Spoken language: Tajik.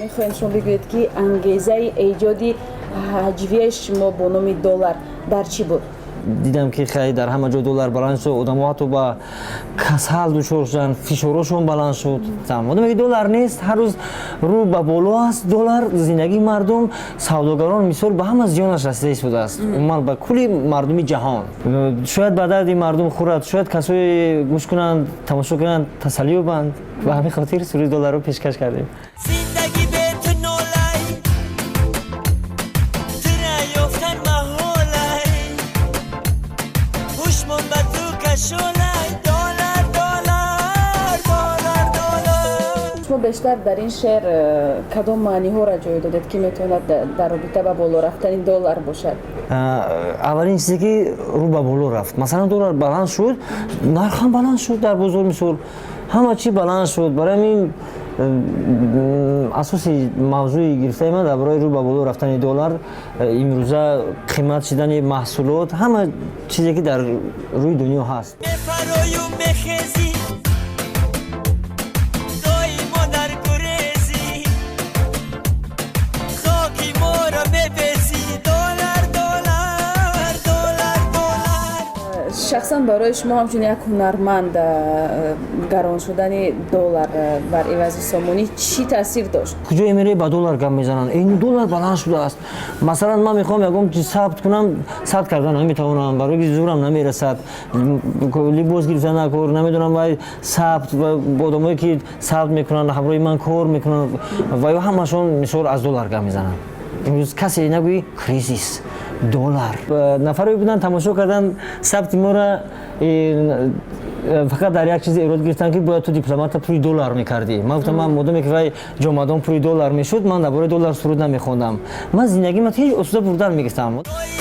Мехоҳем, шумо бигӯед, ки ангезаи эҷоди ҳаҷвияи шумо бо номи «Доллар» дар чӣ буд? Дидам, ки хай, дар ҳама ҷо доллар баланд шуд, одамо ҳатто ба касал дучор шуданд, фишорашон баланд шуд. Одаме ки доллар нест, ҳар рӯз рӯ ба боло аст доллар, зиндагии мардум, савдогарон, мисол, ба ҳама зиёнаш расида истодааст, умуман ба кулли мардуми ҷаҳон. Шояд ба дарди мардум хӯрад, шояд касое гӯш кунанд, тамошо кунанд, тасаллӣ ёбанд. Ба ҳамин хотир суруди «Долларро» пешкаш кардем. Зиндагӣ бе ту нолай, тура ёфтан маҳолай, ҳушмон ба ту кашолай. Доллар, доллар, доллар, доллар. Шумо бештар дар ин шеър кадом маъниҳоро ҷой додед, ки метавонад дар робита ба боло рафтани доллар бошад? Аввалин чизе ки рӯ ба боло рафт, масалан, доллар баланд шуд, нарх ҳам баланд шуд дар бозор, мисол, ҳама чӣ баланд шуд. Барои ҳамин асоси мавзӯи гирифтаи ман дар бораи рӯ ба боло рафтани доллар, имрӯза қимат шидани маҳсулот, ҳама чизе ки дар рӯи дунё ҳаст. Мефарою мехезӣ, доимо дар гурезӣ, хоки моро мепезӣ. Доллар, доллар, доллар, доллар. Шахсан барои шумо, ҳамчун як ҳунарманд, гарон шудани доллар бар ивази сомонӣ чӣ таъсир дошт? Куҷое меравӣ, ба доллар гап мезананд, ин доллар баланд шудааст. Масалан, ман мехоҳам ягон чиз сабт кунам, сабт кардан наметавонам, барои ки зӯрам намерасад, либос гирифта накор, намедонам, вай сабт ва одамое ки сабт мекунанд, ҳамроҳи ман кор мекунанд ва ё ҳамашон, мисол, аз доллар гап мезананд. Имрӯз касе нагӯӣ, кризис, доллар. Нафаре буданд, тамошо кардан сабти моро, фақат дар як чиз эрод гирифтанд, ки бояд ту дипломата пули доллар мекардӣ. Ман гуфтам, ман модоме ки вай ҷомадон пули доллар мешуд, ман дар бораи доллар суруд намехондам. Ман зиндагима ҳеҷ осуда бурдан мегирифтам. Доимо.